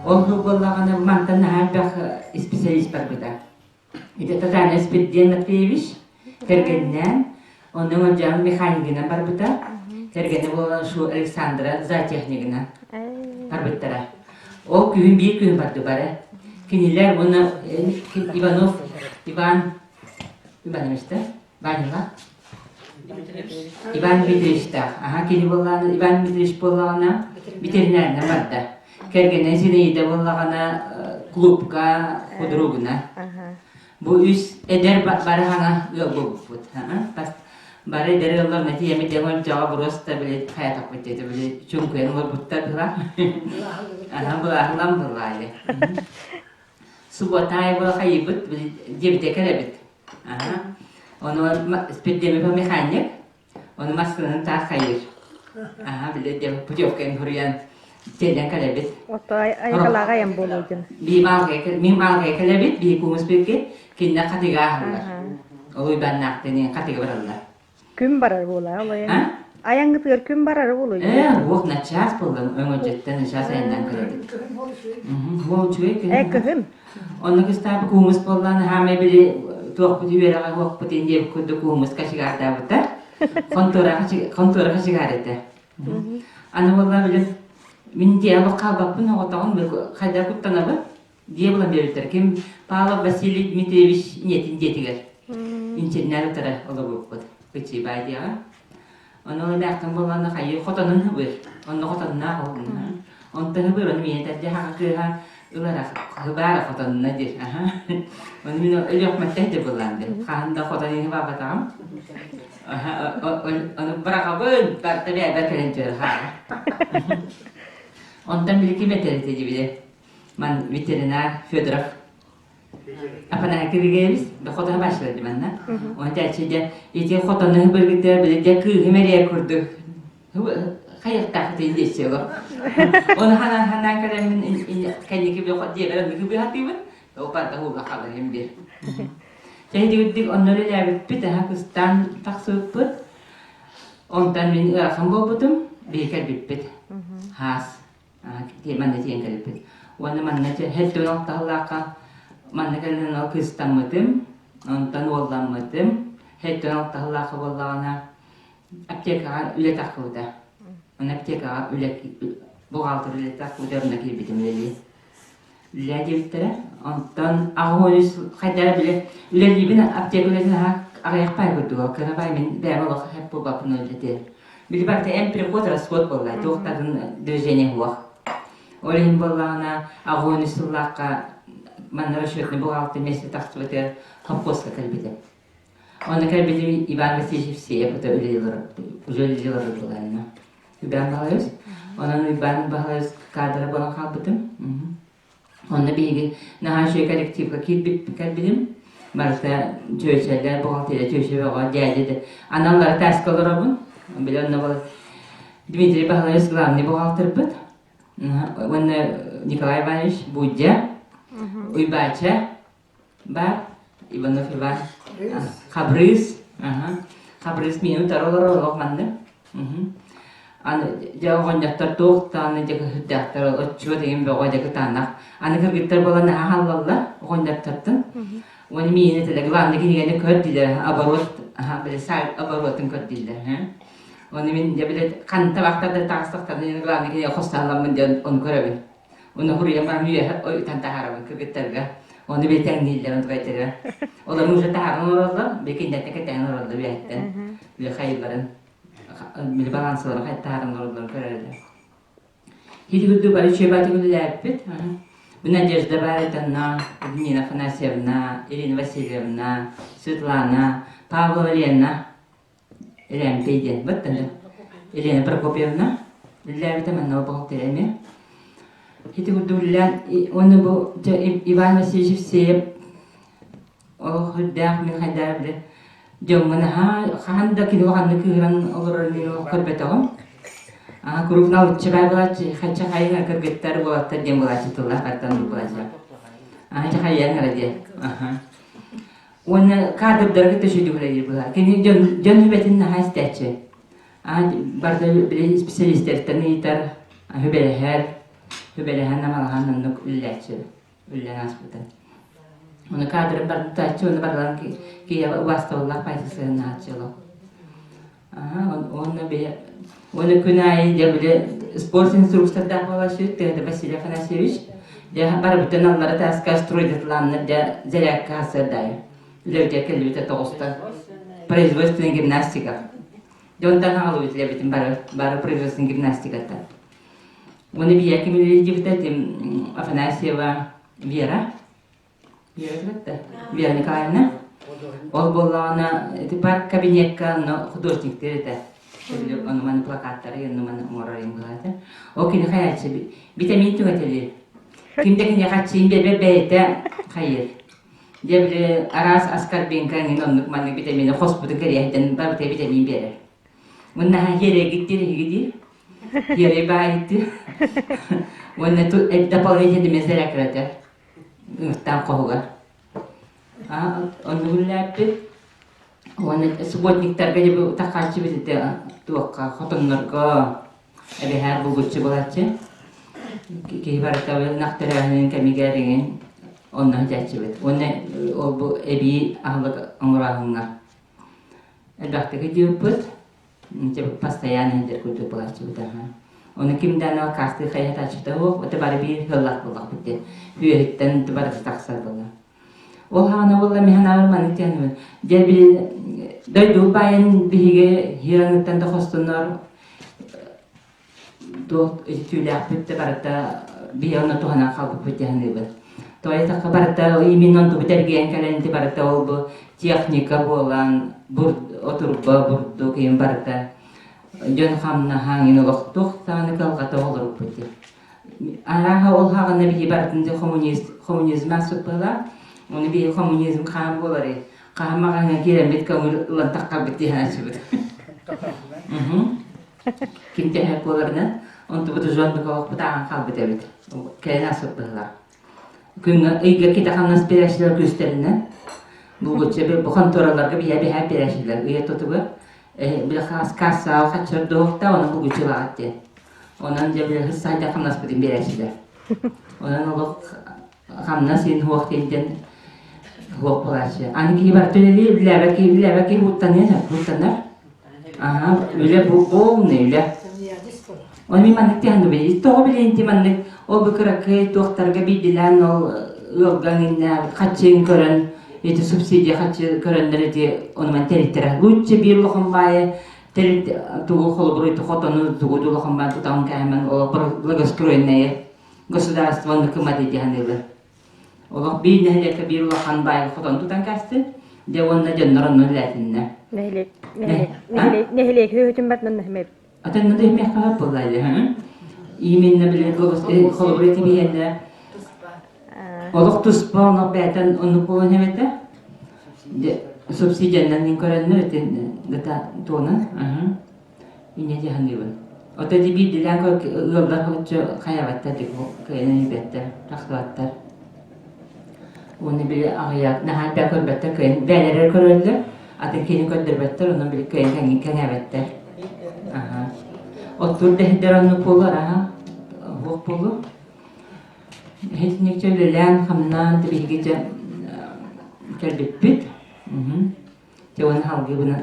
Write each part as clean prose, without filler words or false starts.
Ол буоллаҕына мантан наһаа элбэх исписэлиис барбыта. Ити Татьяна Спирден Матвеевич кэргэнинээн, онно Мадьян механигынан барбыта. Кэргэнэ буолан Шу Александра зоотехнигынан барбыттара. Ол күһүн биир күһүн барды бары. Кинилэр уонна Иванов Иван Ивановичта Ванила Иван Дмитриевичтаах. Аха, кини буоллаҕына, Иван Дмитриевич буоллаҕына, ветеринарынан барда. Кэргэнэ Зинаида буоллаҕына, клубка худругуна. Бу үс эдэр бары хаҥа ыал буолбуппут. Бары эдэр ыаллар тиэмэ диэн олдьоҕо просто били хайатахпыт диэтэ били чуҥкуйан олорбуттар была. Аха, былааһылан былаайы. Субботаева хайыыбыт били диэбитэ кэлэбит. Ону спирдемипа механик, ону массыынаны таах хайыыр. Аха, били диэн путевканы суруйан тиэлэн кэлэбит. Ото айыкалааҕа айан буолуо дьон. Мин маалгай кэлэбит, бии куҥус бүкки, кинне хатыга ааһаллар. Ол уйбаннаахтыын хатыга бараллар. Күн барар буолаа ол айан. Айаҥҥытыгар күн барара буолуо. Ээ, уох начаас буолла өҥөдьөттөн начаас айаннаан кэлэбит. Уол үчүгэй күн. Ээ, кыһын. Онно кыстаабы куумус буоллаан хаамай били туохпут үөрэҕэ уохпут диэбит курдук куумус кочегардаабыта. Хонтуора кочегар этэ. Аны буолла били мин дьиэ олох хаалбаппын оҕотоҕун хайда куттанабын Дьиэ булан биэрбиттэр. Ким Павлов Василий Дмитриевич ийэтин дьиэтигэр инчэннээн утара олорбуппут. Кычыыбай диэҕэ. Ону ол эмээхтэн буоллаҕына хайыы хотонун хыбыр. Онно хотонноох ол. Онтон хыбыр ону миэнэ тэрдэ хаҕа кыыһа ылара хыбаара хотонно диир. Ону мин өлүөхмэттэх де буллаан диир. Хаһан да хотон иһи баабатаҕым. Ону быраҕабын, барта бэйэбэр кэлэн түһэр хаара. Онтон били ким этэр этэ дибиле. Ман ветеринар Федоров Афанасий Киргеевич хотоһо башлар манна. Он дячи дя ити хотону быргыта били дя кыыһым эрия курдук хайыктаах ити диэччи Оны ханан ханан кэлэммин кэнники би диэбэр оннуку быһатыыбын ол барда ууга халыһым бир. Тэһидигирдик онно үлэлээбиппит аха кыстаан тахсыбыппыт. Онтон мин ыарахан буолбутум, биһи кэлбиппит. Хаас манна тиийэн кэлбит. Уонна манна һэттэн алтаһылаахха манна кэлэн ол кыыстаммытым, онтон уолламмытым. Һэттэн алтаһылаахха буоллаҕына аптекаҕа үлэ таххыбыта. Онно аптекаҕа үлэ бухгалтер үлэ таххыбыта онно киирбитим үлэлии. Үлээ диэбиттэрэ. Онтон аҕыс хайдара бile үлэлиибин аптека үлэтин аһа аҕыйах пай курдуга. Кыра пай мин бэйэм олох хэп буолбаппын үлэтиэр. Били барыта эн приход расход буолла, туох да атын движение суох. Ол иһин буоллаҕына аҕыс сыллаахха манна расчетный бухгалтер миэстэ тахсыбытыгар совхозка кэлбитим. Онно кэлбитим Иван Васильевич Евсеев это үлэлии олорор буолаанна. Уйбаан Баһылайыс. Онон Уйбаан Баһылайыс каадыра буолан хаалбытым. Онно биһиги наһаа үчүгэй коллективка киирбит кэлбитим. Барыта чүөчэлэр, бухгалтерия чүөчэ бөҕө, дядя да. Аналлары тааска олоробун. Били онно был Дмитрий Баһылайыс главный бухгалтербыт. Уонна Николай Иванович Будя, Уйбаача, Бар, Иванов Иван. Хабрыыс. Хабрыыс миин утары олорор олох маннык. Аны дьэ оҕонньоттор туох даҕаны дьэ кыһырдаахтар оччуот игин бөҕө дьэ кытаанах. Аны кыргыттар буолан наһаа халлаллар оҕонньоттортон. Уонна миин этилэр главный кинигэни көр диилэр оборот били сайт оборотун көр дииллэр. Оны мин дьэ били ханта бахтар да таҕыстахтарына главный кинигэ хостаалламмын диэн ону көрөбүн. Уну хуруйан баран үөһэ ыйтан таһаарабын кыргыттарга. Ону били тэҥнииллэр онтукайдара. Олору уже таһааран олороллор, били кинилэртэн кэтээн олороллор үөһэттэн. Били хайылларын, били балансаларын таһааран олороллорун көрөрөлөр. Ити курдук бары үчүгэй үлэлээбиппит. Бу Надежда Баритовна, Нина Афанасьевна, Ирина Васильевна, Светлана, Павлова Лена Элээмтэй диэн баттана. Елена Прокопьевна үллээбитэ манна бухгалтерия эмиэ. Ити курдук үллээн уонна бу Иван Васильевич Евсеев олох үрдээх мин хайдаа билэ дьоҥҥо наһаа хаһан да кини ханна кыыһыран олорор мин олох көрбөтөҕүм. Аа куруук налыччы бай булааччы хачча хайыҥа кыргыттар уолаттар диэн булааччы тыллаах аттан булааччы. Аа хайыаҥ эрэ диэн. Аха. Уонна кадрдары кытта үчүгэй үлэлиир быһа. Кини дьон, дьон сүбэтин наһаа истээччи. Барыта били специалистэртэн ыйытар, сүбэлэһэр. Сүбэлэһэн амалаһан оннук үллээччи үллэн ааспыта. Ону кадрын бардытааччы, ону барыларын киһиэхэ убаастабыллаах пайса сыһыннааччы олох. Уонна бэйэ уонна күн аайы дьэ били спорт инструктордаах буолааччы Тыада Василий Афанасьевич дьэ барыбытын аллара тааска стройдатлааннар дьэ зарядка сырдайы үлэбитигэр кэлбитэ тоҕуста производственная гимнастика дьэ онтон аҕалыбыт үлэбитин бары бары производственная гимнастикаттан уонна бийээким үлэлиирдибитэ тим Афанасьева Вера Вера Вера Николаевна. Ол буоллаҕына ити парк кабинекка онно художниктар этэ. Ону маны плакаттары онну маны оҥорор им быһаата. Ол кини хайааччы витамин түҥэтэлиир. Ким да киниэхэ аччыын биэрбэт бэйэтэ хайыыр. Дьэ били араас аскорбинка эҥин оннук маннык витамины хоспутун кэриэһиттэн барыта витамин биэрэр. Муннаһа хиэрэйгиттир иһиги диир. Хиэрэй баайыттыр. Уонна дополнительный зарядкалатар. Ыҥыртаан хоһугар. Оннук үлэлээппит. Уонна субботниктарга дьэ бу тахааччыбыт ити туохха хотоннорго эбэһээт булгуччу булааччы. Киһи барыта ынах төрөөһүнүн кэмигэр иҥин онно сылдьааччыбыт. Уонна ол бу эбии аһылык оҥорооһуҥҥа элбэхтик ыдьыыппыт. Постоянно сылдьар курдук булааччыбыт аха. Ону ким да анал кастыы хайатааччыта суох, это бары биир сыллаах буоллахпыт диэн. Үөһүттэн барыта тахсар буолла. Ол хаана буолла мин санаабар маннык диэн дьэ били дойду баайын биһиги хираныттан да хостонор туох түүлээхпит да барыта биһи онно туһанан хаалбыппыт дии саныыбын. Тоҕо диэтэххэ барыта именно онтубут эргийэн кэлэн ити барыта ол бу техника буолан отурба бурдук иһин барыта дьон хамнаһа иҥин олох туох даҕаны кыалҕата олоруппут дии. Арааһа ол хаҕына биһи барытын дьэ коммунист коммунизма сыппыла ону биһи коммунизм хаан буоларый хаһан маҕаһыҥҥа киирэммит көҥүл ылан таххарбыт дии санааччыбыт. Ким тэһэ буоларынан, онтубут уже оннук олохпут ааһан хаалбыт эбит. Кэлэн ааспыт быһыылаах. Күҥҥэ ыйга китэ хамнас биэрээччилэр күүстэринэн булгуччу бу хонтуораларга биһэ биһэ биэрээччилэр ыйа тутугар били хаас кассаҕа хаччар дуоһукта оны булгуччу ылаҕыт диэн. Онон дьэ били саайда хамнаспытын биэрээччилэр. Онон олох хамнас иһин хуох диэн хуох буолааччы. Аны киһи барыта үлэлиир, үлэлээбэт киһи үлэлээбэт киһи ууттаныан сөп, ууттанар. Аха, үлэ бу полный үлэ. Оны мин маннык тиһанныбын. Тоҕо билиэн ти маннык ол бу кыракый туохтарга биирдилээн ол ыалга иҥиннэ хаччыын көрөн ити субсидия хаччы көрөннөр ити онуман тэриттэрэ. Лучше биир улахан баайы тэрит тугу холобур ити хотону тугу улахан баайы тутаҕын кэһэмэн ол благоустроенное государствоны кымады диһаныылар. Олох биир нэһилиэккэ биир улахан баайга хотон тутан кээстин, дьэ уонна дьоннор онно үлээтиннэ. Нэһилиэк нэһилиэк үһүтүн бартынан нэһимэбит. Атын да эмиэ хаһап буолла Именно били холобур этибиһэннэ олох туспа онох бээтэн оннук буолан эбэтэ субсидиянан мин көрөннөр итин гыта туонан Инньэ дии саныыбын. Ото ди биирдилээн ыаллар хоччу хайабаттар ди кыайан илбэттэр, тахсыбаттар. Уонна били аҕыйах наһаа элбэх көрбөттөр кыайан бээлэрэр көрөллөр, атын киһини көрдөрбөттөр, онон били кыайан кэҥээбэттэр. Аха. Оттуур дэһидэр оннук буолуо, аха. Уох буолуо. Итинник үлэлээн, хамнаан биһиги дьэ кэлбиппит. Дьэ уонна салгыыбын.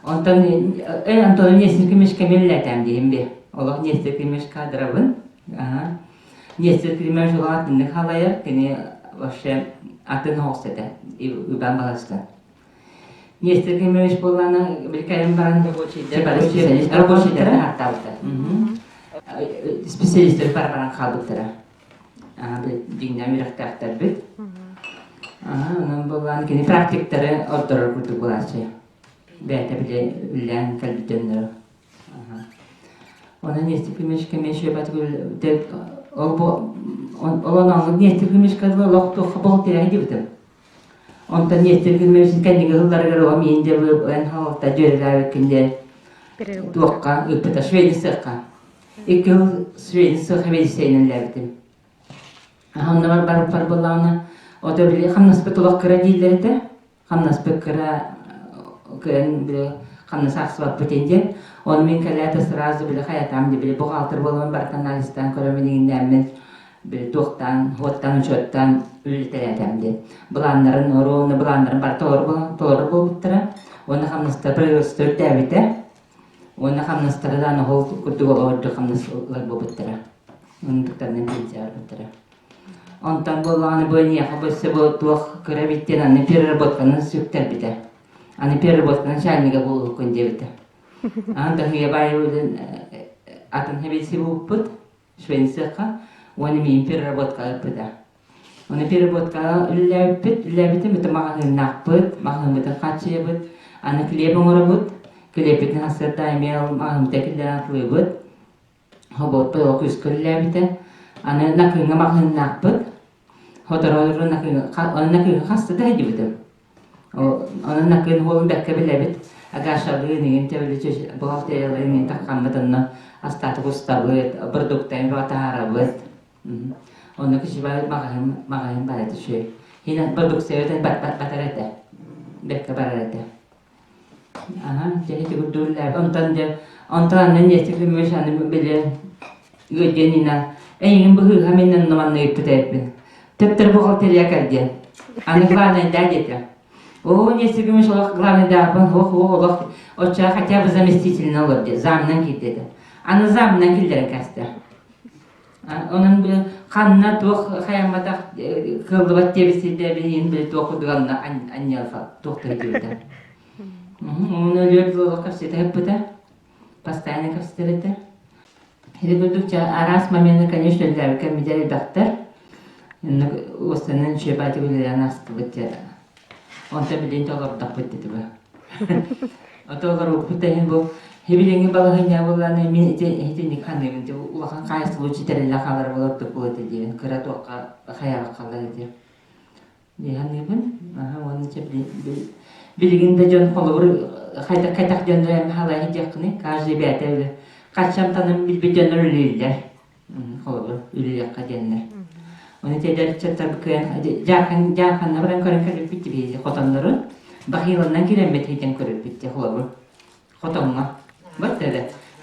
Онтон Антон несколько мешкамиллэтээм диэм би. Олох несколько мешкадрабын. Аха. Несколько меш олох атыннык халайар, кини вообще атын оҕус этэ. Иван Баласта. Несколько меш буоллаана билкайым баран бары специалист рабочийдары хаттаабыта. Специалисттер бар баран хаалбыттара. Дьиҥнээн үөрэхтээхтэрбит. Онон буоллаан кини практиктары ордорор курдук буолааччы. Бэйэтэ били үллээн кэлбит дьоннору. Онон Нестер Климович ол бу ол онон Нестер Климович олох туохха бухгалтерия диэбитим. Онтон Нестер Климович кэнниги сылларыгар ол миин дьабы эн халта дьүөрэлээбиккин диэн туохха ыыппыта швейный Икки сыл швейный цех эбиэдиссэйинэн үлэлээбитим. Онно барыппар буоллаҕына, ото били хамнаспыт олох кыра дииллэр этэ. Хамнаспыт кыра кыайан били хамнас аахсыбаппыт диэн. Ону мин кэлээт сразу били хайатаам дии били бухгалтер буоламмын барытын анализтаан көрөммүн иҥиннээммин. били туохтаан, уоттаан, учуоттаан үлэлэтэлээтэм диэн. Былааннарын оруолуна былааннарын бары толору толору буолбуттара. Уонна хамнастара производство үрдээбитэ. Уонна хамнастара да оһол курдук олордуу хамнас ылар буолбуттара. Оннуктарынан пенсия барбыттара. Онтон буоллаҕына бу эйиэхэ бу өссө бу туох кыра эбит диэн аны переработканы сүктэрбитэ. Аны переработка начальнига буолуоххун диэбитэ. Аны Таһыйа баайыбытын атын хэбилсибиппыт Швейцияха уонна миин переработка ыппыта. Оны переработкаҕа үлэлээбиппит, үлэлээбитим бит маҕаһыыннаахпыт, маҕаһыыммытын хааччыйабыт, аны хлеб оҥоробут, хлебпитин сарсыарда эмиэ маҕаһыыммыта киллэрэн атылыыбыт. Хобуоппай ол күүскэ үлэлээбитэ. Аны Накыыҥҥа маҕаһыыннаахпыт. Сотору Накыыҥҥа ону Накыыҥҥа хаста да сылдьыбытым. Онон Накыын уолун бэркэ билэбит. Агашалыын иҥин тэбили бухгалтериялыын иҥин таххаммыт онно астаатык устабыт, продуктайын бөҕө таһаарабыт. Онно кичибай маҕаһыын маҕаһыын баар этэ үчүгэй. Хин продукция батар этэ. Бэркэ барар этэ. Аха, дьэ ити курдук үлэлээбит. Онтон дьэ, онтон анны Нестер Климович аны били ыалдьан Нина эйигин быһыыха мин онно манна ыыппыт эбиппин. Төптөрү бухгалтерия кэл диэн. Аны главнайдаа диэтэ. Оо, Нестер Климович олох главнайдаахпын, ох, ох, олох оччоҕо хотя бы заместительно олор диэ, замынан киирдэ этэ. Аны замынан киллэрэн кээстэ. Онон били ханна туох хайамматах кыаллыбат диэбит сирдэ билигин били туох курдук анна анньыалха туох да диэбитэ. Оны өлүөр дылы кэпсэтэ ыппыта. Постоянно кэпсэтэр этэ. Ити курдук араас момены, конечно, үлэлээбиккэ мидэр элбэхтэр. Инник уостанан үчүгэй үлэлээн астыбыт Онтон билигин толордохпут дии Ото олоруохпут да иһин бу хибилиҥҥи балаһыанньа буоллаҕына мин ити итинник ханыыбын улахан хаһаайыстыба учителлэ хаалар буолар буолуо этэ диэбин кыра туохха хайаҕа хаалар этэ дии саныыбын аха уонна чэ билигин да дьон холобур хайдах кэтэх дьоннор эм халайы диэххиний каждый бэйэтэ үлэ хаччамтанын билбит дьоннор үлэлииллэр холобур үлэлиэххэ диэннэр Оны эдэр ыччаттар кыайан дьаархан дьаарханна баран көрөн кэлбиппит биһиги хотоннору бахиланнан киирэммит хитэн көрүппүт дии холобур хотоҥҥо бат да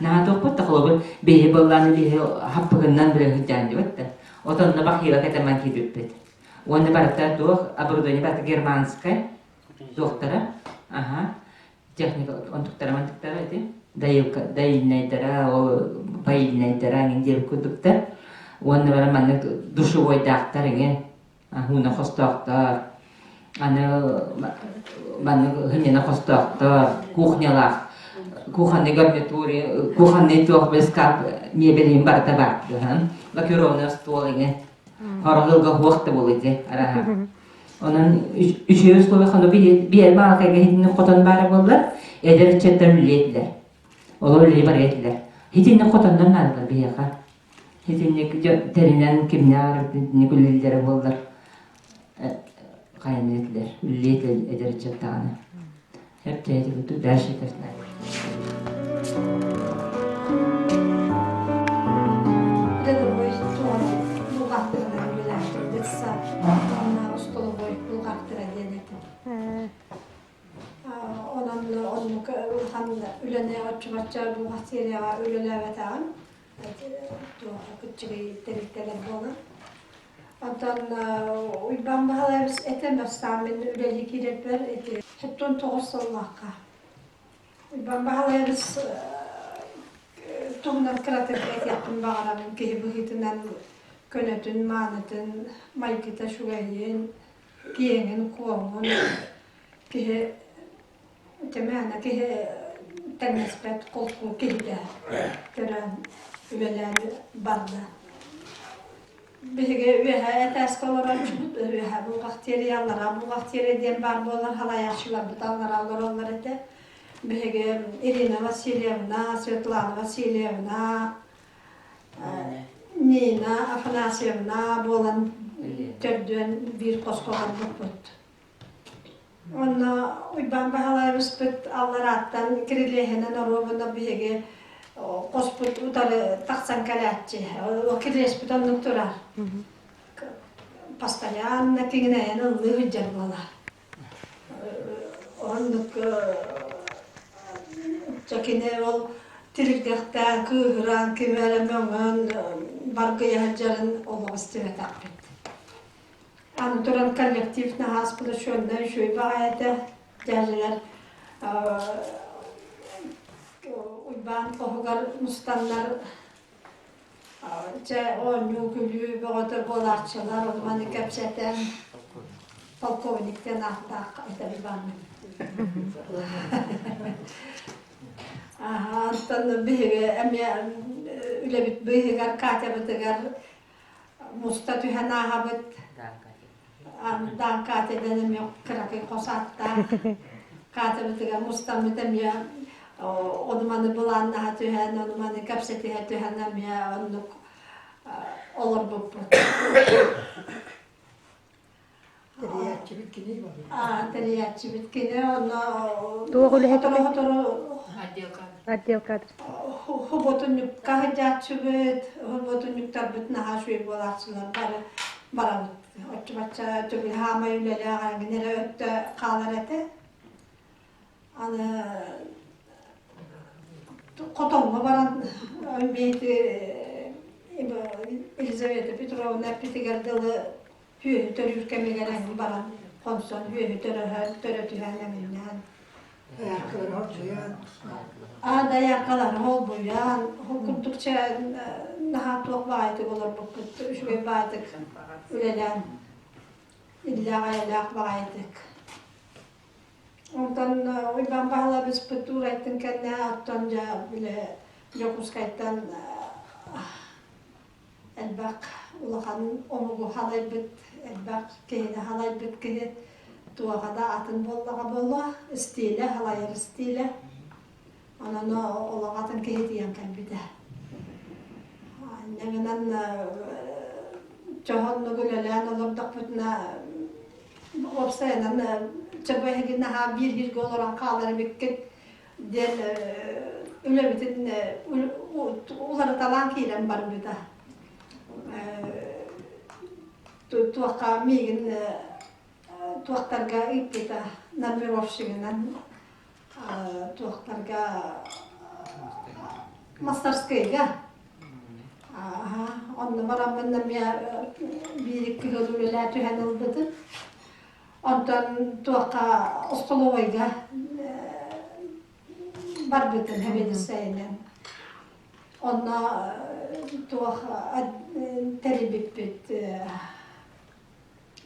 наһаа туохпут да холобур биһи быллааны биһи хаппыгыннан билэ сылдьаан дибэт да отонно бахила кэтэмэн киирбиппит уонна барыта туох оборудование барыта германскай туохтара аха техника онтуктара-мантыктара ити дайылка дайыльнайдара ол паильнайдара эҥин диэбит курдуктар уонна баран маннык душевойдаахтар эҥин ууна хостоохтор аны маннык хынньана хостоохтор кухнялаах кухонный гарнитуре кухонный туох шкаф мебелин барыта баар лакированный остуол эҥин Хороһылга хуох да буолуо ити араһа. Онон үчүгэй условия хону биэр маалыкайга хитинни хотон баара буоллар, эдэр ыччаттар үлэлиэ этилэр. Олор үлэлии барыа этилэр. Хитинни хотоннор наадалар биһиэхэ. Хитинник тэринэн кимнээх итинник үлэлииллэрэ буоллар хайаны этилэр, үлэлиэ этилэр эдэр ыччаттаҕына. Эптээти дальше это знаю. Онон оннук улахан үлэни оччо-бачча бухгалтерияҕа үлэлээбэтэҕим. Туох кыччыгый тэрилтэлэр буолан. Онтон Уйбаан Баһылайабыс этэн бастаан мин үлэлии киирэрбэр ити 79 сыллаахха Уйбаан Баһылайабыс туһунан кыратык этиэхпин баҕарабын киһи быһыытынан көнөтүн, маанытын, майгыта үчүгэйин, киэҥин-куоҥун киһи Тэмээнэ киһи тэҥнэспэт холку киһитэ төрөөн үлэлээн барда. Биһиги үөһээ этээскэ олорооччубут, үөһээ бухгалтерия, аллараа бухгалтерия диэн баар буолар, халайааччыларбыт аллараа олороллор этэ. Биһиги Ирина Васильевна, Светлана Васильевна, Нина Афанасьевна буолан төрдүөн биир хоско олорбуппут. Онно Уйбаан Баһылайабыспыт алларааттан кирилиэһинэн оруобуна биһиги хоспут утары тахсан кэлээччи. Ол кирилиэспит оннук турар. Постоянно киҥинэйэн ыллыы сылдьар буолар. Оннук кини ол Тирилгэхтээн, кыыһыран, кими эрэ мөҥөн баргыйа сылдьарын олох истибэтэхпит. Аны туран коллектив наһаа сплоченнай үчүгэй баҕайы этэ. Дьээдьэлэр Уйбаан хоһугар мустаннар дьэ оонньуу-күлүү бөҕөтө буолааччылар, маны кэпсэтэн полковник диэн ааттаах этэ Уйбааммыт. Онтон биһиги эмиэ үлэбит быыһыгар Катябытыгар муста түһэн ааһабыт. Даан Катядан эмиэ кыракый хос ааттаах. Катябытыгар мустаммыт эмиэ ону-маны былааннаһа түһэн, ону-маны кэпсэтиһэ түһэн эмиэ оннук олорбуппут. Тэрийээччибит кини Тэрийээччибит кини онно Туох үлэһит сотору-сотору Отдел кадр. Хоботунньукка сылдьааччыбыт, хоботунньуктарбыт наһаа үчүгэй буолааччылар бары барабыт. Оччо-бачча төгүл хаамай үлэлээх эҥин эрэ өттө хаалар этэ. Аны хотоҥҥо баран эмиэ Елизавета Петровна эппитигэр дылы Үөһү төрүүр кэмигэр эҥин баран хонсон үөһү төрөһөн, төрөтүһэн эҥиннээн. Аа дайаакалары холбуйан, ол курдук чэ наһаа туох баҕайытык олорбуппут, үчүгэй баҕайытык үлэлээн, иллээх-эйэлээх баҕайытык. Онтон Уйбаан Баһылабыспыт уурайтын кэннэ оттон дьэ били Дьокуускайтан элбэх улахан омугу халайбыт, элбэх киһини халайбыт киһи туоҕа да атын буоллаҕа буолуо, истиилэ, халайар истиилэ. Онон олох атын киһи тиийэн кэлбитэ. Инньэ гынан чоһоннук үлэлээн олордохпутуна уопсайынан чөбө эһиги наһаа биир бииргэ олорон хаалар эбиккит диэн үлэбитин уларыталаан киирэн барбыта. Туохха миигин туохтарга ыыппыта нормировщигынан туохтарга мастерскойга онно бараммын эмиэ биир кыһыл үлэлээ түһэн ылбытым. Онтон туохха остолобуойга барбытым сэбиэдиссэйинэн. Онно туох тэрийбиппит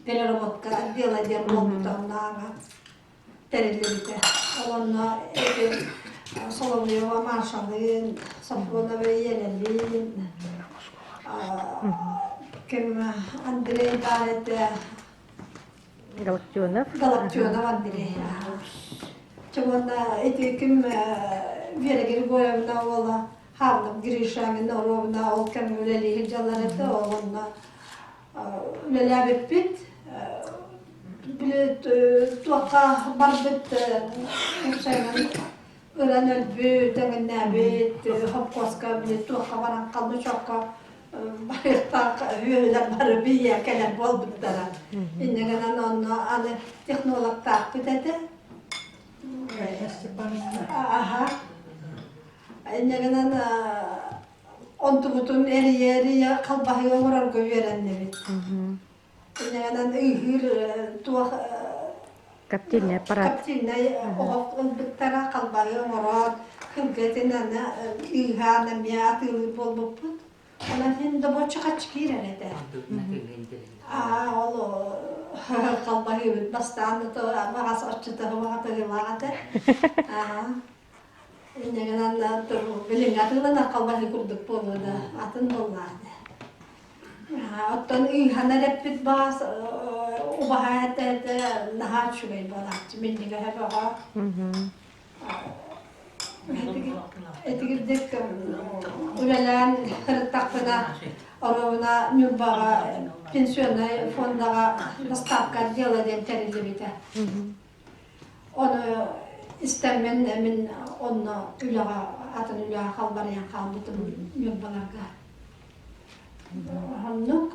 переработка отдела диэн буолбута оннооҕо тэриллибитэ. Онно эти Соловьева Машалыын, Софронова Елялыын, ким Андрей баар этэ, Галактионов. Галактионов Андрей. Чугунна ити ким Вера Григорьевна уола Хавнов Гриша Миноровна ол кэм үлэлиир дьаллар этэ, ол онно үлэлээбиппит. Били туохха барбыт ыран өлбүт, эҥиннээбит, хопкуоска били туохха баран халлычокко барыахтаах үөһүлэр бары бийэ кэлэр буолбуттара. Инньэ гынан онно аны технологтаахпыт этэ. Аха. Инньэ гынан онтубутун эрийэ-эрийэ халбаһыы оҥорорго үөрэннибит. Инньэ гынан ыыһыыр туох Коптильный аппарат. Коптильнай оһох ылбыттара, халбаһыы оҥороот, кылга этин аны ыыһаан эмиэ атыылыыр буолбуппут. Онон иһин добуоччу хаччы киирэр этэ. Аа, ол халбаһыыбыт бастаан баҕас оччотоһуга тыгылаах этэ. Аа, инньэ гынан билиҥҥи атыыланар халбаһыы курдук буолуо да, атын буоллаах этэ. Оттон ыыһан эрэппит баас убаһа этэ этэ наһаа үчүгэй буолааччы минньигэһэ бөҕө. Этигирдик үлэлээн сырыттахпына оруобуна Ньурбаҕа пенсионнай фондаҕа доставка отдела диэн тэриллибитэ. Ону истэммин мин онно үлэҕэ атын үлэҕэ халбарыйан хаалбытым Ньурбаларга. Оннук.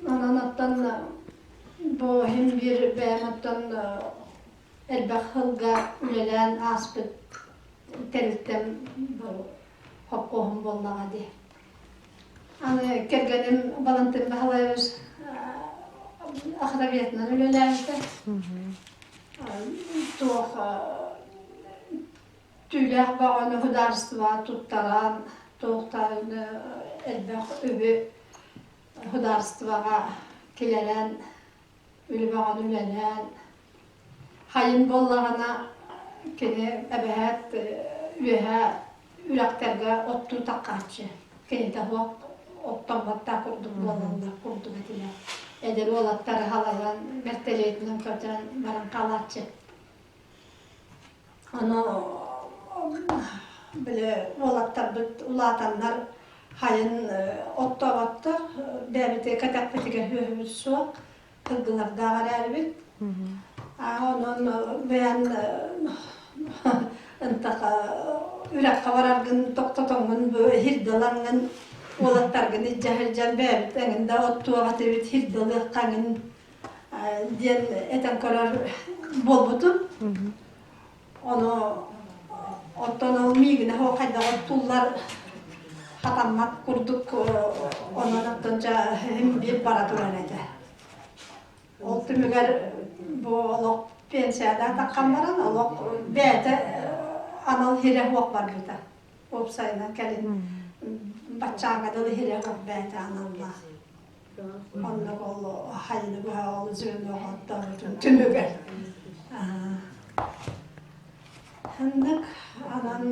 Онон оттон бу иһин биир бэйэм оттон элбэх сылга үлэлээн ааспыт тэрилтэм бу хопкуоһум буоллаҕа дии. Аны кэргэним Балантин Баһылаевич охотоведынан үлэлээбитэ. Туох түүлээх бөҕөнү судаарыстыба туттаран, туохтааны элбэх үбү судаарыстыбаҕа килэрэн, үлэ бөҕөнү үлэлээн, хайын буоллаҕына кини эбэһээт үөһэ үрэхтэргэ оттуу таххааччы. Кинитэ суох оттоммоттоох курдук буолаллар курдук этилэр. Эдэр уолаттары халайан, бэртэлиэтинэн көтөн баран хаалааччы. Ону били уолаттарбыт улаатаннар хайын оттооботтор, бэйэбит кэтэхпитигэр үөһүбүт суох, кыргылардаах эрээрибит. Онон бэйэн ынтаха үрэххэ бараргын тохтотоҥҥун бу хирдалаҥҥын уолаттаргын илдьэ сылдьан бэйэбит эҥин да оттуох этибит хирдалыахха эҥин диэн этэн көрөр буолбутум. Ону оттон ол миигинэ ол хайдах оттуллар хатаммат курдук онон оттон дьэ биир бара турар этэ. Ол түмүгэр бу олох пенсияда таххан баран олох бэйэтэ анал хирэ суох барбыта. Уопсайынан кэлин баччааҥҥа дылы хирэ суох бэйэтэ аналлаах. Оннук ол хайыны быһа ол звеноҕа оттообутун түмүгэр. Ханнык анан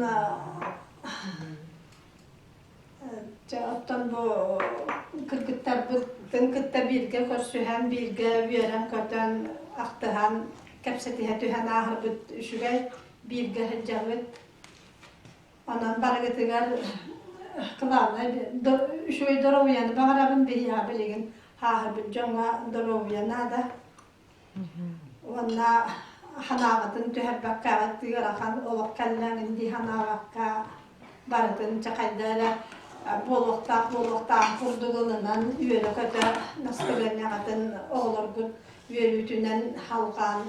дьэ оттон бу кыргыттарбытын кытта бииргэ көрсүһэн, бииргэ үөрэн-көтөн, ахтыһан, кэпсэтиһэ түһэн ааһарбыт үчүгэй, бииргэ сылдьабыт. Онон барыгытыгар кылаабынай үчүгэй доруобуйаны баҕарабын биһиэхэ билигин хааһырбыт дьоҥҥо доруобуйа наада. Уонна ханаабатын түһэрбэккэ ыарахан олох кэллэҥин дии санаабакка барытын чэ хайда эрэ буолуохтаах буолуохтаах курдук ылынан үөрэ-көтө настырыанньаҕытын оҕолоргут үөрүүтүнэн халҕаан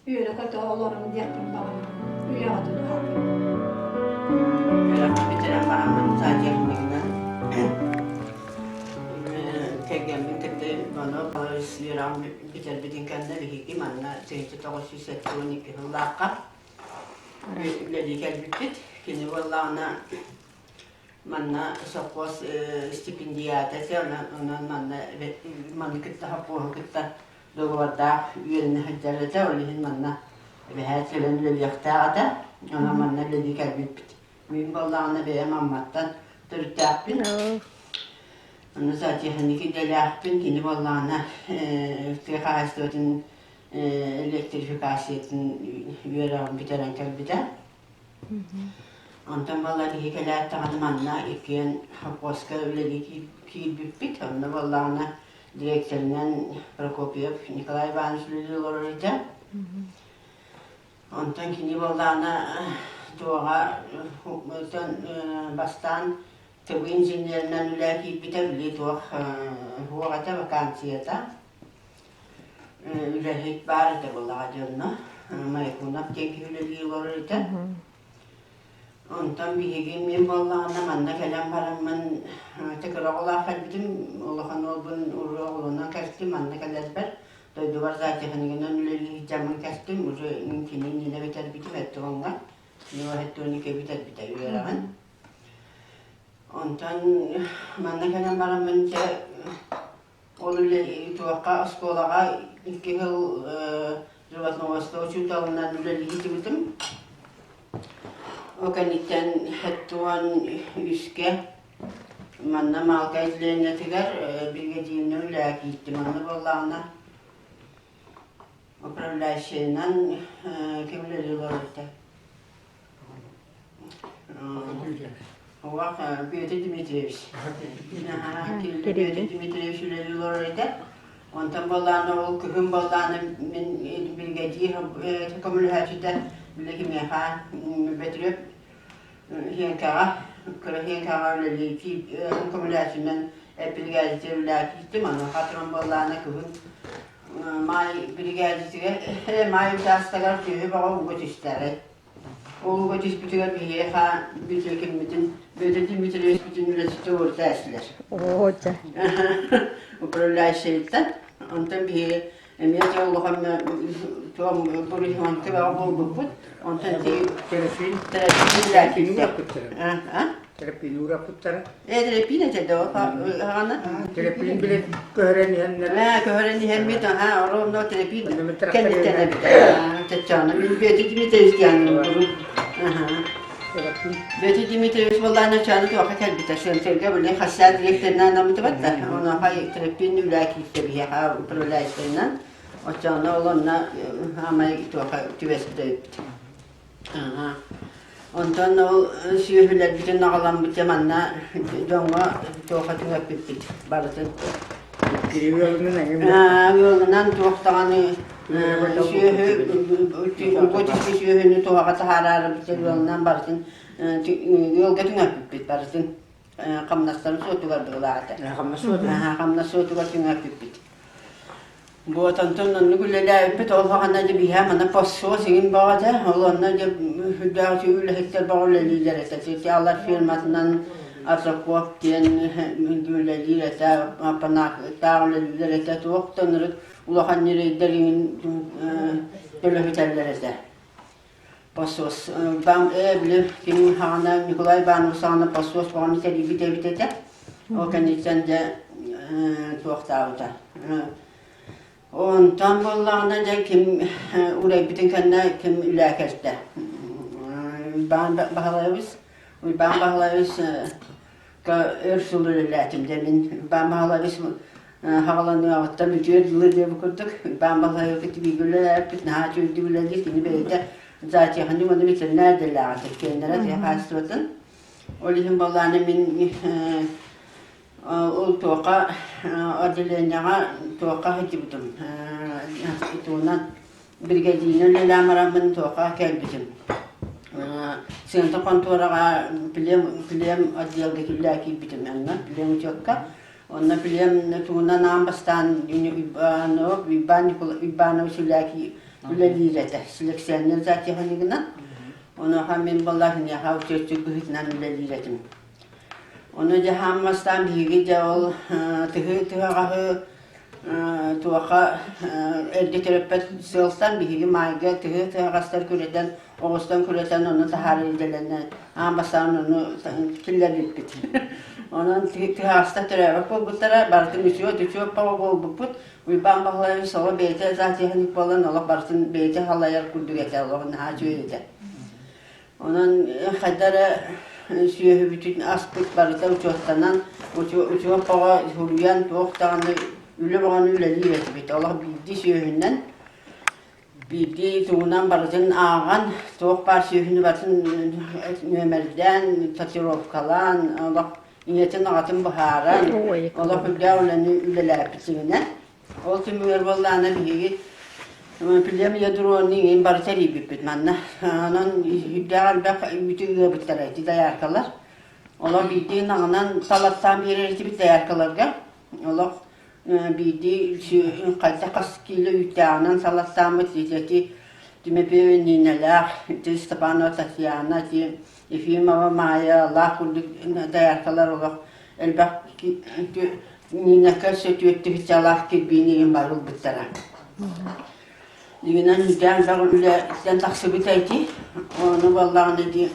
үөрэ-көтө олоруҥ диэхпин баҕарабын. Үйэҕитин уһатыҥ. Үөрэхпин бүтэрэн бараммын зоотехнигынан кэргэммин кытта ону үөрэҕин бүтэрбитин кэннэ биһиги манна 1972 сыллаахха үлэлии кэлбиппит. Кини буоллаҕына манна сопхуос стипендиата этэ, онон манна маны кытта сопхуоһу кытта договардаах үөрэнэ сылдьар этэ, ол иһин манна эбэһээт кэлэн үлэлиэхтээх этэ. Онон манна үлэлии кэлбиппит. Мин буоллаҕына бэйэм Амматтан төрүттээхпин. Онно зоотехник идэлээхпин. Кини буоллаҕына тыа хаһаайыстыбатын электрификациятын үөрэҕин бүтэрэн кэлбитэ. Онтон буолла киһи кэлээт даҕаны манна иккиэн совхозка үлэлии киирбиппит. Онно буоллаҕына директорынан Прокопьев Николай Иванович үлэлии олорор этэ. Онтон кини буоллаҕына туоҕа бастаан ТВ инженеринэн үлэ киирбитэ, били туох уох этэ, вакансията. Үлэһит баар этэ буоллаҕа дьэ онно. Майкунов диэн киһи үлэлии олорор этэ. Онтон биһиги мин буоллаҕына манна кэлэн бараммын кыра оҕолоох кэлбитим, улахан уолбун уруу оҕолонон кэлтим, манна кэлэрбэр дойдубар зоотехнигынан үлэлии сылдьаммын кэлтим, уже кини иннинэ бүтэрбитим Эттуоҥҥа, Эттуоника бүтэрбитэ үөрэҕин. Онтон манна кэлэн бараммын дьэ Ол үлэ туохха оскуолаҕа икки сыл животноводство учууталынан үлэлии сылдьыбытым. Ол кэнниттэн хэттуон үскэ манна Маалка отделениетыгар биригэдьииринэн үлэҕэ киирдим. Онно буоллаҕына управляющайынан ким үлэлии олорор этэ? Уох Петр Дмитриевич. Петр Дмитриевич үлэлии олорор этэ. Онтон буоллаҕына ол күһүн буоллаҕына мин биригэдьиир көмөлөһөөччүтэ били кимиэхэ Бөтүрүөп Хиэҥкэҕэ кыра Хиэҥкэҕэ үлэлии көмөлөһөөччүнэн биригэдьиир үлэлээ киирдим. Онуоха туран буоллаҕына күһүн маай биригэдьиитигэр маай учаастагар сүөһү бөҕө ууга түстэ арай. Ууга түспүтүгэр биһиэхэ бүтүөкүммүтүн Бүөтүр Дмитриевичпитин үлэситэ уурда эстилэр. Оо, дьэ. Управляющайыттан. Онтон биһиги эмиэ дьэ улахан туом буруйуонка бөҕө буолбуппут. Онтон Терапин. терапин Терапин Терапин уураппыттара. Э, терапин этэ да хаҕана. Терапин билет көһөрөн иһэннэр. Ээ, көһөрөн иһэммит, аха, оруомно терапин кэнниттэн эбит. Чаччаана мин Бүөтүр Дмитриевич диэн Аха. Бүөтүр Дмитриевич буоллаана чааны туохха кэлбитэ. Сыанцерга били хассаа директорынан анаммытыбат да. Онуоха терапин үлээ кииртэ биһиэхэ управляющайынан. Оччоҕуна ол онно аамай туохха түбэспит эбиппит. Онтон ол сүөһүлэрбитин аҕаламмыт дьэ манна дьоҥҥо туохха түҥэппиппит барытын. Ыалынан эҥин Ыалынан туох даҕаны сүөһү уго түспүт сүөһүнү туһаҕа таһаараарыбыт ыалынан барытын ыалга түҥэппиппит барытын хамнастарын суотугар быһылаата. Хамнас суотугар. Хамнас суотугар түҥэппиппит. Вот онтон оннук үлэлээбиппит ол саҕана дьэ биһиэхэ манна посол сигин бөҕө этэ. Ол онно дьэ үрдээх үчүгэй үлэһиттэр бөҕө үлэлииллэр этэ. Сетялар фирматынан Аржаков диэн үлэлиир этэ, Панахтаах үлэлииллэр этэ. Туох да ынырык улахан ньирэйдэр иҥин төлөһүтэллэр этэ. Посос бам ээ били ким хаҕана Николай Иванович саҕана посос бөҕөнү тэрийбит эбит этэ. Ол кэнниттэн дьэ туохтаабыта. Онтон буоллаҕына дьэ ким улайбытын кэннэ ким үлээ кэлтэ. Уйбаан Баһылайабыс Уйбаан Баһылайабыс өр сыл үлэлээтим дьэ мин Уйбаан Баһылайабыс хаҕаланыаҕыттан үтүө дылы диэбит курдук Уйбаан Баһылайабыт бииргэ үлэлээбиппит наһаа үчүгэйдик үлэлиир кини бэйэтэ зоотехник уонна ветеринар идэлээҕэ кэннэрэ тыа хаһаайыстыбатын ол иһин буоллаҕына мин ол туохха отделениеҕа туохха сылдьыбытым тугунан биригэдьииринэн үлэлээн бараммын туохха кэлбитим сыанта хонтуораҕа плем плем отделга үлэлээ киирбитим онно плем учетка Онно билиэм тугунан аан бастаан Уйбаанов Уйбаан Уйбаанович үлэлиир этэ селекционер зоотехнигынан. Онуоха мин буолла киниэхэ учетчик быһыытынан үлэлиир этим. Ону дьэ аан бастаан биһиги дьэ ол тыһы тыһаҕаһы туохха эрдэ төрөппөт сыалсан биһиги маайга тыһы тыһаҕастар күрэтэн оҕустан күрэтэн ону таһаарар идэлэнэ аан бастаан ону киллэрбиппит. Онон тыһаҕаста төрөөбөт буолбуттара, барытын үчүө-үчүө буолбуппут. Уйбаан Баһылайабыс олох бэйэтэ зоотехник буолан олох барытын бэйэтэ салайар курдук этэ, олох наһаа үчүгэй этэ. Онон хайда эрэ сүөһүбүтүн аспыт барыта учуоттанан, учуот бөҕө суруйан туох даҕаны үлэ бөҕөнү үлэлиир этибит. Олох биирдии сүөһүнэн Биирдии тугунан барытын ааҕан, туох баар сүөһүнү барытын нүөмэрдээн, татуировкалаан, олох ийэтин-аҕатын быһааран, олох үрдээх үлэни үлэлээппитинэн. Ол түмүгэр буоллаҕына биһиги плем ядроны иҥин бары тэрийбиппит манна. Онон үрдээх элбэх үүтү ыабыттара ити дояркалар. Олох биирдии ынаҕынан салаттаан биэрэр этибит дояркаларга. Олох биирдии хайдах хас киилэ үүттээҕинэн салаттааммыт ити Тимофеева Ниналаах, ити Степанова Татьяна, ити Ефимова Маайа, лаах курдук дояркалар олох элбэх Нинакка өссө түөрт тыһыынчалаах кирбиини иһин бары ылбыттара. Дьиҥинэн үүтээн элбэх үлэттэн тахсыбыта ити. Ону буоллаҕына ити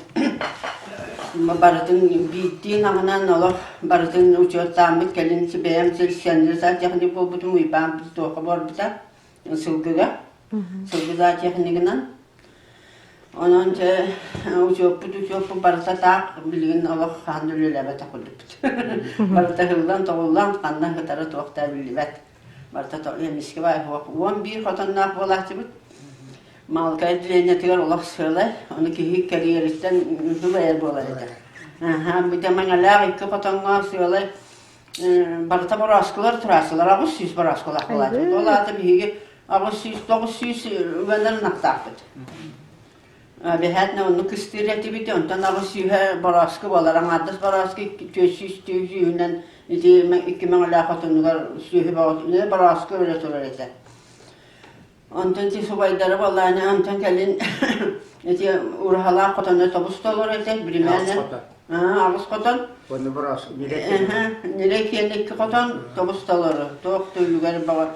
барытын биирдии наҕынан олох барытын учуоттааммыт кэлин бэйэм селекционер буолбутум Уйбаан туохха буолбута сылгыга сылгы зоотехнигынан онон дьэ учуоппут учуоппут барыта таах билигин олох хаһан да үлэлээбэтэх курдукпут барыта ыһыллан-тоҕуллан ханна сытара туох да биллибэт Барыта эмискэ баай 11 хотонноох буолааччыбыт. Маалыкай отделениетыгар олох сыалай, ону киһи кэлиэриттэн дулайар буолар этэ. Аха, бүтэ Мэҥэлээх икки хотоҥҥо сыалай барыта борооскулар турааччылар, 800 борооскулаах буолааччыбыт. Ол аата биһиги 800 900 үгэннэр ынахтаахпыт. Бэһээтинэ оннук кыстыыр этибит, онтон аҕыс сүүһэ борооску буолар. Аҥаардас борооску 400 сүүһүнэн ити икки мэҥэлээх хотонугар сүөһү бөҕөтүнэ борооску өлө турар этэ. Онтон ити субайдара буоллаҕына, онтон кэлин ити ураһалаах хотоно тобус толору этэ, биримээнэ аҕыс хотон. Ону бырас Ньирэй киэнэ икки хотон тобус толору, туох да үлүгэр бөҕө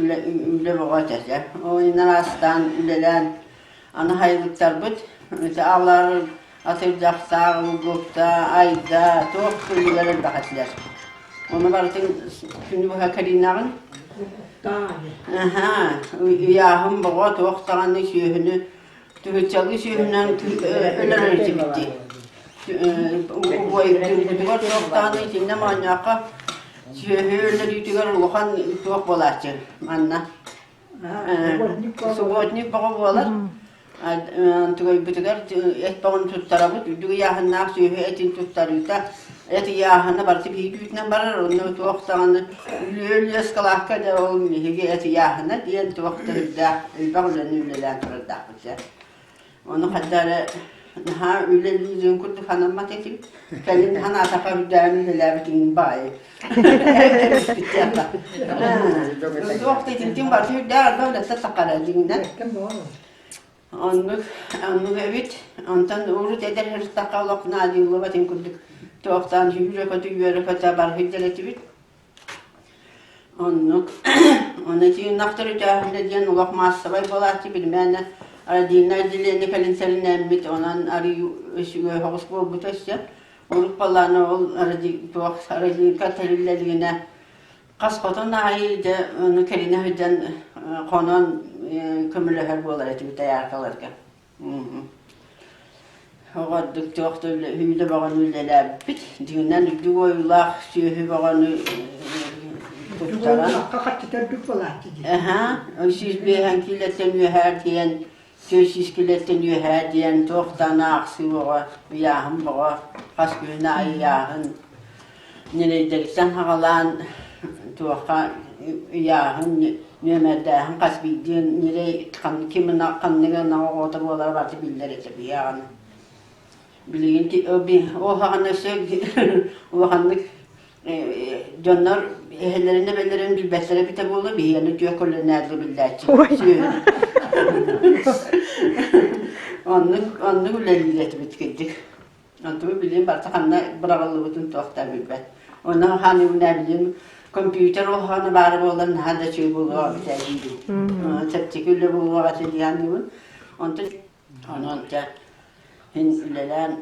үлэ үлэ бөҕө этэ. Ойунан аастаан үлэлээн аны хайылыктарбыт ити алар атырдьахтаах, лугукта, айда туох да үлүгэр элбэх этилэр. Ону барытын күнү быһа кэриинэҕин. Аһаа, ыйааһын боҕо туох даҕаны сүөһүнү түһүччэлии сүөһүнэн өлөрөр этибит Убайдыырбытыгар туох даҕаны итиннэ моонньооххо сүөһү өлөрүүтүгэр улахан туох буолааччы манна. Субботник бөҕө буолар. Тугайбытыгар эт бөҕөнү туттарабыт. Үрдүк ыйааһыннаах сүөһү этин туттарыыта эт ыйааһына барыта биһиги үүтүнэн барар. Онно туох даҕаны үлүөл ыскалаакка да ол биһиги эт ыйааһына диэн туох да үрдээх элбэх үлэни үлэлээн турардаахпыт дьэ. Ону хайда эрэ наһаа үлэлиирин курдук санаммат этим. Кэлин санаатахха үрдээн үлэлээбитим баайы. Туох да итинтин барыта үрдээх элбэх үлэттэн таххара дьиҥинэн. Оннук, оннук эбит. Онтон урут эдэр сырыттахха олох наадыйыллыбатын курдук туохтаан сүүрэ-көтө, үөрэ-көтө барыһыйдар этибит. Оннук. Ону ити ынахтар үтээһинэ диэн олох маассабай буолааччы билимээнэ родильнай отделение кэлин сэринээммит, онон арыы үчүгэй соҕус буолбута өссө. Урут буоллаҕына ол туох родилка тэриллэ илигинэ хас хотон аайы дьэ ону кэринэ сылдьан хонон көмөлөһөр буолар этибит дояркаларга. Оҕордук туох да үлэ бөҕөнү үлэлээбиппит. Дьиҥинэн үрдүк уойуулаах сүөһү бөҕөнү туттаран. Аһаа, 105 киилэттэн үөһээ диэн, 400 киилэттэн үөһээ диэн туох даҕаны аахсыы бөҕө, ыйааһын бөҕө, хас күһүн аайы ыйааһын. Ньирэйдэриттэн саҕалаан туохха ыйааһын, нүөмэрдээһин хас биирдии ньирэй ким ханнык ынаҕа оҕото буолара барыта биллэр этэ биһиэҕэ. Билигин ол саҕана өссө улаханнык дьоннор эһэлэрин эбэлэрин билбэттэрэ эбитэ буолуо биһиэни үтүө көлүөнэ биллээччи. Оннук оннук үлэлиир этибит кырдьык. Онтубут билигин барыта ханна быраҕыллыбытын туох да билбэт. Онно хааныбына билигин компьютер улахана баара буолан наһаа да үчүгэй буолуоҕа эбитэ диибин. Чэпчэки үлэ буолуоҕа этэ дии саныыбын. Онтон онон дьэ мин үлэлээн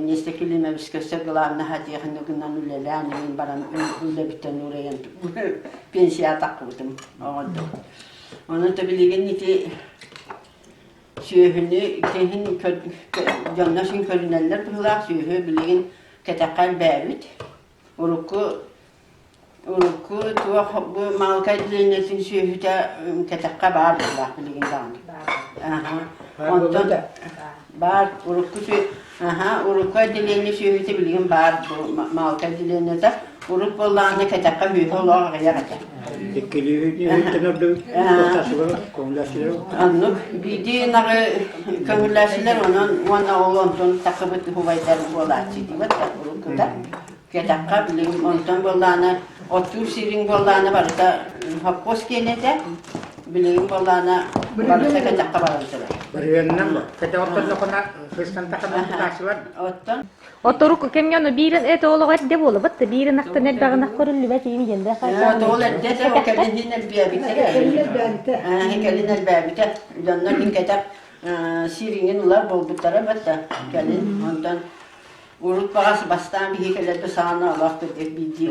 нестекилимэбис көстөр главнаһа тиэхиньикинэн үлэлээн иһин баран үлэбиттэн уурайан пенсия таххыбытым оҕордук. Онон да билигин ити Сүөһүнү киһин дьонно син көрүнэллэр быһыылаах сүөһү билигин кэтэххэ элбээбит. Урукку урукку туох бу Маалыкай отделениетын сүөһүтэ кэтэххэ баар быһыылаах билигин даҕаны. Аха. Онтон баар урукку аха урукку отделение сүөһүтэ билигин баар бу Маалыкай отделениета. Урут буоллаҕына кэтэххэ сүөһү олох аҕыйах этэ. Оннук биирдии ынаҕы көҥүллээччилэр онон уонна ол онтон тахсыбыт убайдар буолааччы диибэт да уруккута кэтэххэ билигин онтон буоллаҕына оттуур сириҥ буоллаҕына барыта хоппуос киэнэ этэ билигин буоллаҕына барыта кэтэххэ баран турар. Барыаннан кэтэх оттоннохуна хыстан таханан тутааччылар. Оттон Оторук кэмҥэ ону биирин это олоҕо эрдэ буолабыт да биирин ахтан элбэҕин ах көрүллүбэт иим диэн да Ол эрдэ этэ, ол кэлин элбээбитэ. Кэлин элбээбитэ. Дьоннор мин кэтэх сириҥин ылар буолбуттара бэрт кэлин. Онтон урут баҕас бастаан биһи кэлэрбит саҕана олох кырдьык биирдии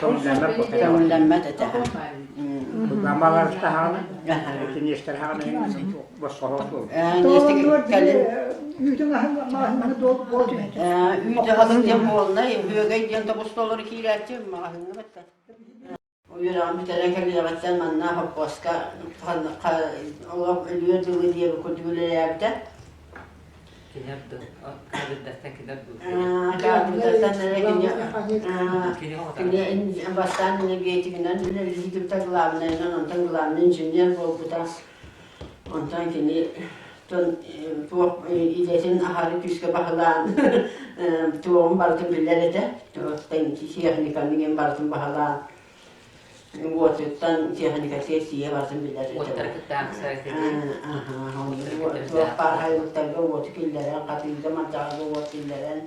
Көҥүллэммэт этэ. Үүт аһылык диэн буолла, үөгэй диэн тобус толору киирээччи маҕаһыыҥҥа бэтта. Үөрэҕин бүтэрэн кэлиэҕиттэн манна хоппуоска олох өлүөр дылы диэби курдук үлэлээбитэ. Кини бастаан энергетигинэн үлэлиирбитэ главнайынан, онтон главный инженер буолбута. Онтон кини туох идэтин аһары күүскэ баһылаан туоҕун барытын билэр этэ. Техниканы барытын баһылаан. Уотуттан тиэхиньикэтигэр тиийэ барытын билэр. Уоттары кытта аахсар этэ. Туох баар хайылыктарга уоту киллэрэн, хатыыга мардьаҕарга уот киллэрэн,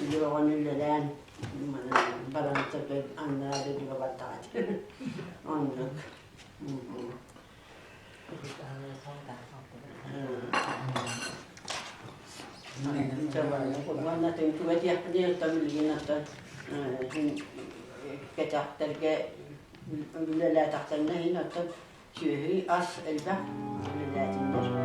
үлэ оҕону үлэлээн баран аннараа дойдуга бардаҕа Оннук. Уонна түҥ этиэхпиний оттон билигин оттон кэтэхтэргэ үлэлээтэхтэринэ иһин оттон сүөһү ас элбэх үлэлээтиннэр.